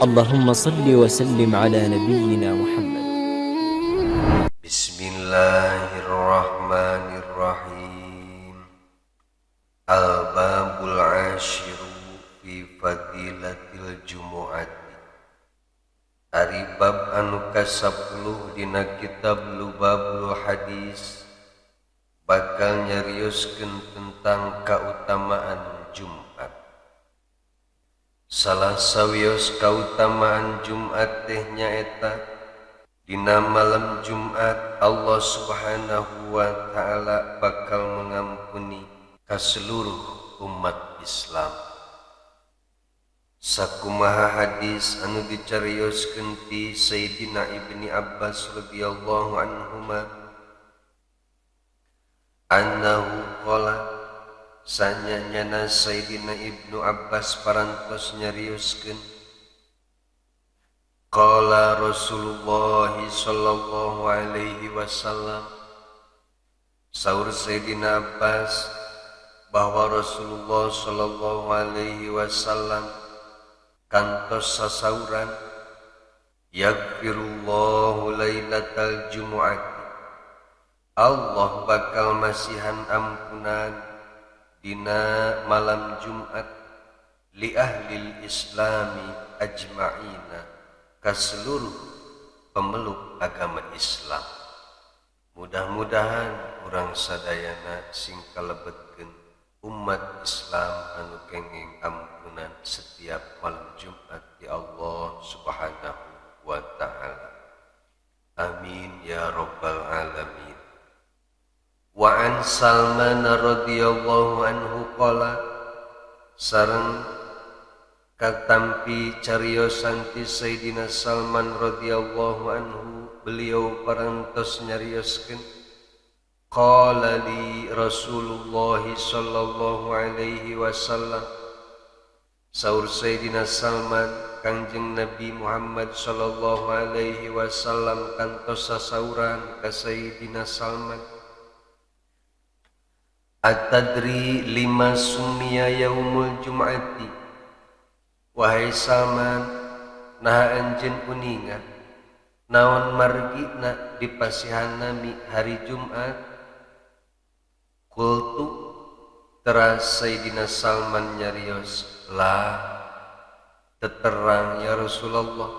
اللهم صل وسلم على نبينا محمد. Bismillahirrahmanirrahim. Al-babul ashiru fi fadilatil jumu'ati. Ari bab anu ka-10 dina kitab Lubabul Hadis bakal nyarioskeun tentang kautamaan Jumat. Salah sawios kautamaan Jumat teh nyaeta dina malam Jumat Allah Subhanahu wa ta'ala bakal mengampuni ka seluruh umat Islam. Sakumaha hadis anu dicarioskeun ti Sayyidina Ibni Abbas radhiyallahu anhuma, annahu qala, sanyanyana Sayyidina Ibnu Abbas parantos nyarioskeun, qala Rasulullah sallallahu alaihi wasallam, saur Sayyidina Abbas bahwa Rasulullah sallallahu alaihi wasallam kantos sasauran, yaghfirullahu lailatal jumu'ati, Allah bakal masihan ampunan dina malam Jumat li ahlil islami ajma'ina, ka seluruh pemeluk agama Islam. Mudah-mudahan urang sadayana sing kalebetkeun umat Islam anu kenging ampunan setiap malam Jumat di Allah Subhanahu wa ta'ala. Amin ya rabbal alamin. Wa an Salman radhiyallahu anhu qala, sareng katampi cariosan ti Sayyidina Salman radhiyallahu anhu, beliau parantos nyarioskeun, qala li Rasulullah sallallahu alaihi wasallam, saur Sayyidina Salman, Kangjeng Nabi Muhammad sallallahu alaihi wasallam kantos sasauran ka Sayyidina Salman, atadri lima summiya yaumul jum'ati, wahai Salman, naha anjeun uninga naon margina dipasihan nami hari Jumat? Qultu, teras Sayyidina Salman nyarios, la, teterang ya Rasulullah.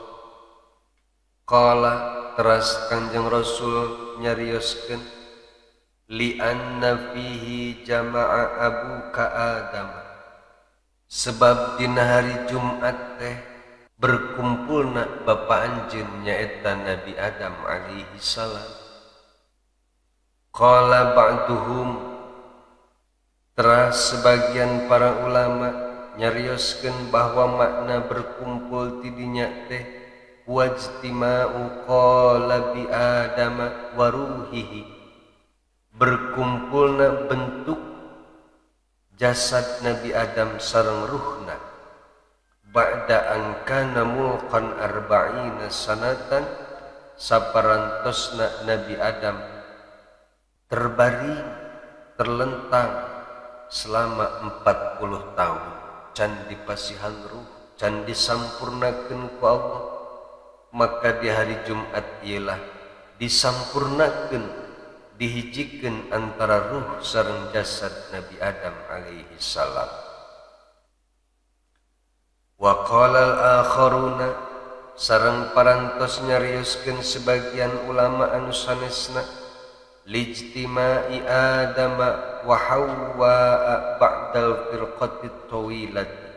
Qala, teras Kanjeng Rasul nyarioskeun, li anna fihi jama'a abuka Adam, sebab dina hari Jumat teh berkumpulna bapa anjeun nyaeta Nabi Adam alaihi salam. Qala ba'duhum, teras sebagian para ulama nyarioskeun bahwa makna berkumpul tidinya teh wajtima'u qala bi Adama wa ruhihi, berkumpulna bentuk jasad Nabi Adam sareng ruhna, ba'da an kana mulqan arba'ina sanatan, saparantosna Nabi Adam terbaring terlentang selama 40 tahun can dipasihan ruh, can disampurnakeun ku Allah. Maka di hari Jumat ialah disampurnakeun, dihijikeun antara ruh sareng jasad Nabi Adam alaihi salam. Wa qala al-akharuna, sareng parantos nyarioskeun sebagian ulama anu sanesna, lijtima'i Adama wa Hawwa ba'dal firqati tawilati,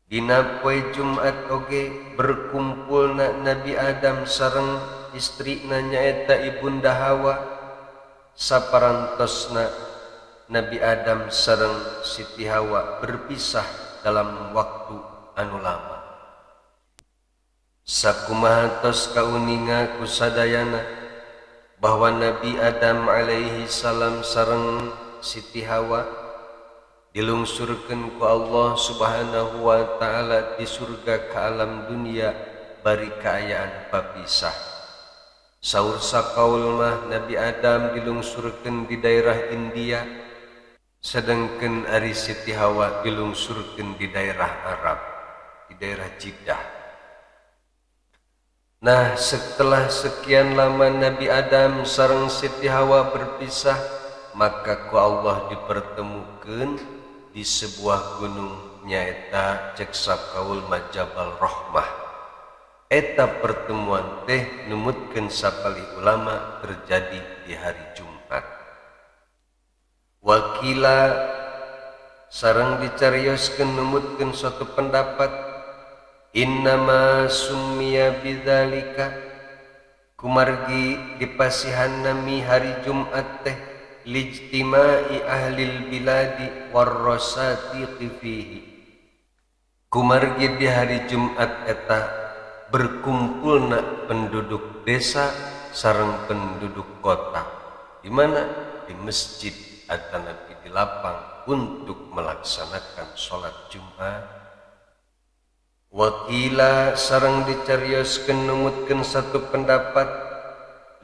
dina poe Jumat oge berkumpulna Nabi Adam sareng istrina nyaeta Ibunda Hawa, saparantosna Nabi Adam sareng Siti Hawa berpisah dalam waktu anu lama. Sakumaha tos kauninga ku sadayana bahwa Nabi Adam alaihi salam sareng Siti Hawa dilungsurkeun ku Allah Subhanahu wa ta'ala di surga ke alam dunia bari kaayaan papisah. Saur sakaul mah Nabi Adam dilungsurkeun di daerah India, sedangkan ari Siti Hawa dilungsurkeun di daerah Arab. di daerah Jeddah. Nah, setelah sekian lama Nabi Adam sareng Siti Hawa berpisah, maka ku Allah dipertemukan di sebuah gunung nyaeta cek sakaul Majabal Rahmah. Eta pertemuan teh numutkeun sapalih ulama terjadi di hari Jumat. Wakila sareng dicarioskeun numutkeun suatu pendapat innama summiya bidzalika kumargi dipasihan nami hari Jumat teh lijtima'i ahlil biladi warrasatiqi fihi. Kumargi di hari Jumat eta berkumpulna penduduk desa sareng penduduk kota. Di mana? Di masjid atanapi di lapang untuk melaksanakan sholat Jumat. Wakila sareng dicarioskeun numutkeun satu pendapat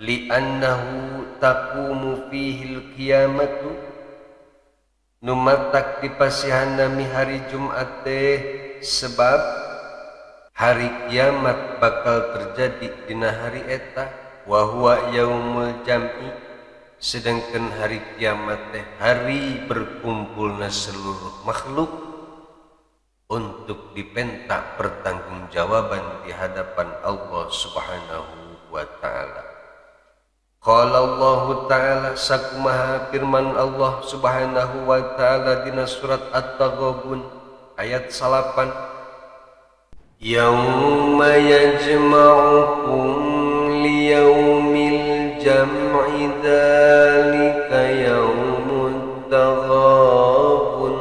li'annahu taqumu fihil qiyamatu numatak dipasihan nami hari Jumat teh sebab hari kiamat bakal terjadi dina hari eta wa huwa yaumul jam'i, sedangkan hari kiamat teh hari berkumpulna seluruh makhluk untuk dipenta pertanggungjawaban di hadapan Allah Subhanahu wa ta'ala. Qala Allah ta'ala, sakumaha firman Allah Subhanahu wa ta'ala dina surat At-Taghabun ayat 9, yauma yajma'ukum liyaumil jam'i dzalika yaumut taghabun.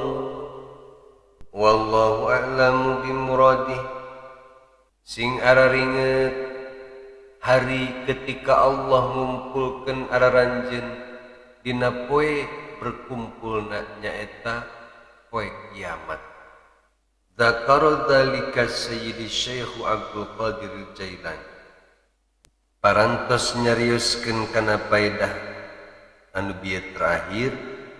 Wallahu a'lamu bimuradih. Sing araringet hari ketika Allah ngumpulkeun araranjeun dina poe berkumpulna nyaeta poe kiamat. Dzakara dzalika Sayyidi Syekh Abdul Qadir Jailani. Parantos nyarioskeun kana paedah anu bieu terakhir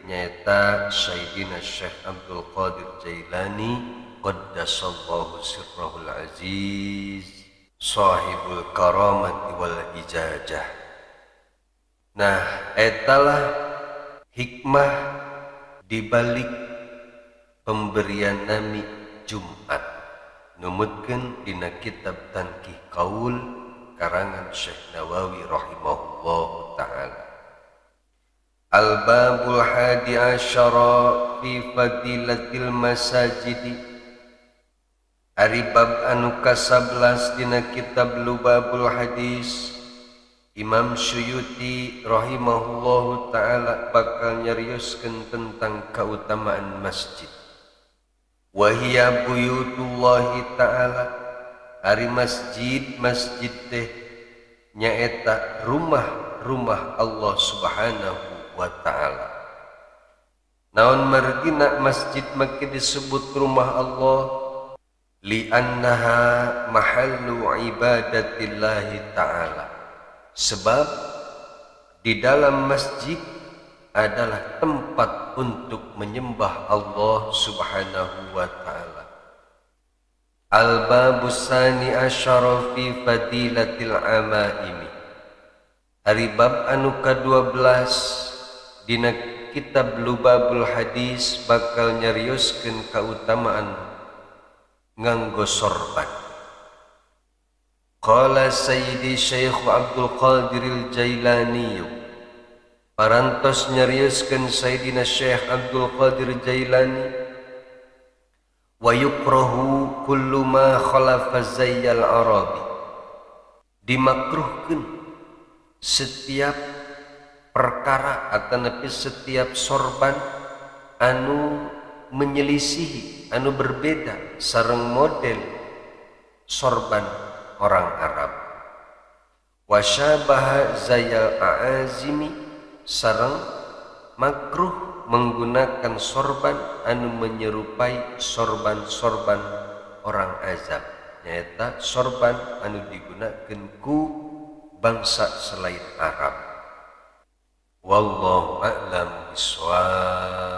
nyaeta Sayyidina Syekh Abdul Qadir Jailani qaddasallahu sirrahul aziz sahibul karamati wal ijazah. Nah, etalah hikmah dibalik pemberian nami Jumat. Numutkeun dina kitab Tanqih Qaul karangan Syekh Nawawi rahimahullahu ta'ala. Al-babul hadi asyara fi fadilatil masajidi. Ari bab anu ka-11 dina kitab Lubabul Hadis, Imam Suyuti rahimahullahu ta'ala bakal nyarioskeun tentang keutamaan masjid. Wahia buyutullahi ta'ala. Ari masjid, masjid teh nyaeta rumah-rumah Allah Subhanahu wa ta'ala. Naon margina masjid make disebut rumah Allah? Li'annaha mahallu ibadatillahi ta'ala. Sebab di dalam masjid adalah tempat untuk menyembah Allah Subhanahu wa ta'ala. Al-babus sani asyara fi fadilatil amaimi. Ari bab anu ka-12 dina kitab Lubabul Hadis bakal nyarioskeun kautamaan nganggo sorban. Qala Sayyidi Syekh Abdul Qadir Jailani, parantos nyarioskeun Sayyidina Syekh Abdul Qadir Jailani, wa yukrahu kullu ma khalafa zayyal arabi. Dimakruhkeun setiap perkara atanapi setiap sorban anu menyelisihi, anu berbeda sareng model sorban orang Arab. Wasyabaha zayal a'azimi, sareng makruh menggunakan sorban anu menyerupai sorban-sorban orang Azam, nyaeta sorban anu digunakeun ku bangsa selain Arab. Wallahu a'lam bishawab.